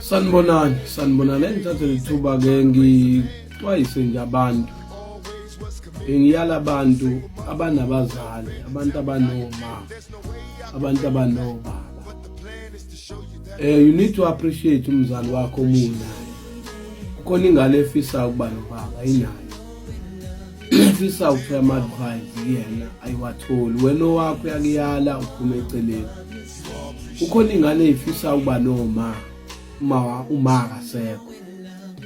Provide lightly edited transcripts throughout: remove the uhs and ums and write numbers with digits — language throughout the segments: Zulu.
Sanibonani, sanibonani. Engithathe lethuba ke ngixwayise nje abantu. Ngiyala abantu abanabazali, abantu abanoma, abantu abanobaba. You need to appreciate umzali wakho omunayo. Kukhona ingane efisa ukuba nobaba inayo. Efisa ukuthola ama-advice kuyena ayiwatholi. Wena owakho uyakuyala uphuma eceleni. Kukhona ingane eyifisa ukuba noma uma akasekho.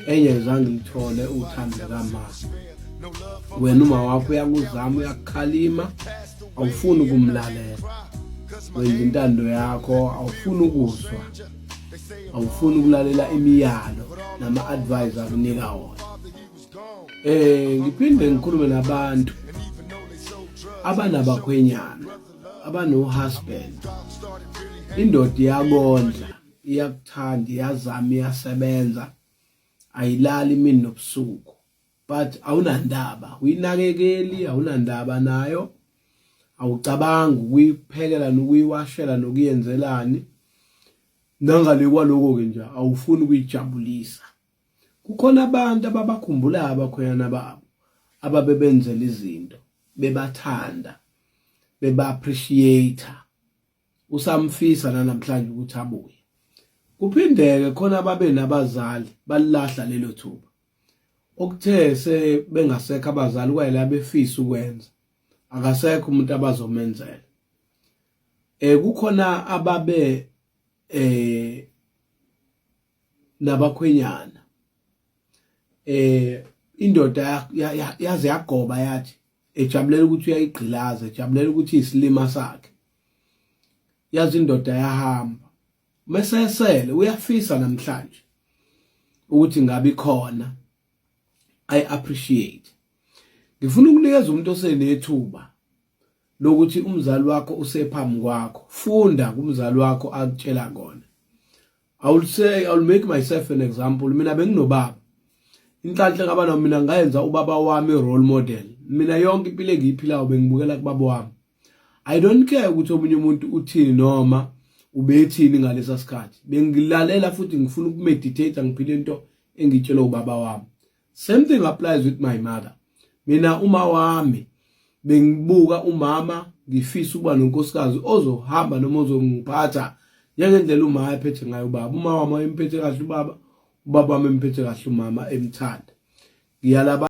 Enye zange lithole uthando lukama. Wena uma wakho uyakuzama uyakukhalima awufuni ukumlalela. Wenza intando yakho awufuni ukuzwa. Awufuni ukulalela imiyalo nama-advice akunika wona. Ngiphinde ngikhulume nabantu abanabakhwenyana abano-husband. Indoda iyakondla, iyakuthanda, iyazama, iyasebenza, ayilali imini nobusuku, but awunandaba, uyinakekeli, awunandaba nayo, awucabangi ukuyiphekela nokuyiwashela nokuyenzelani. Nangale kwaloko-ke nje awufuni ukuyijabulisa. Kukhona abantu ababakhumbulayo abakhwenyana babo ababebenzela izinto, bebathanda, beba-appreciate. Usamfisa nanamhlanje ukuthi abuye. Kuphindeke khona babe nabazali balilahla lelo thuba. Okuthe sebengasekho abazali kwayela befisa ukwenza. Akasekho umuntu abazomenzela. Kukhona ababe nabakhwenyana. Indoda yaze yagoba yathi ejabulela ukuthi uyayigqilaza, ejabulela ukuthi isilima sakhe. Yazi indoda yahamba. Mesesele uyafisa namhlanje ukuthi ngabe ikhona. I appreciate. Ngifuna ukunikeza umuntu osenethuba lokuthi umzali wakho usephambi kwakho. Funda kumzali wakho akutshela kona. I will say, I will make myself an example. Mina benginobaba. Inhlanhla ngaba nayo mina ngayenza ubaba wami role model. Mina yonke impilo engiyiphilayo bengibukela kubaba wami. I don't care ukuthi omunye umuntu uthini noma ubethini ngalesa sikhathi. Bengilalela futhi ngifuna ukumeditate ngiphile into engitshelwe ubaba wami. Same thing applies with my mother. Mina uma wami bengibuka umama ngifisa ukuba nonkosikazi ozohamba noma ozongiphatha njengendlela uma ephethe ngayo ubaba. Uma wami emphethe kahle ubaba, ubaba wami emphethe kahle umama emthanda. Ngiyalaba.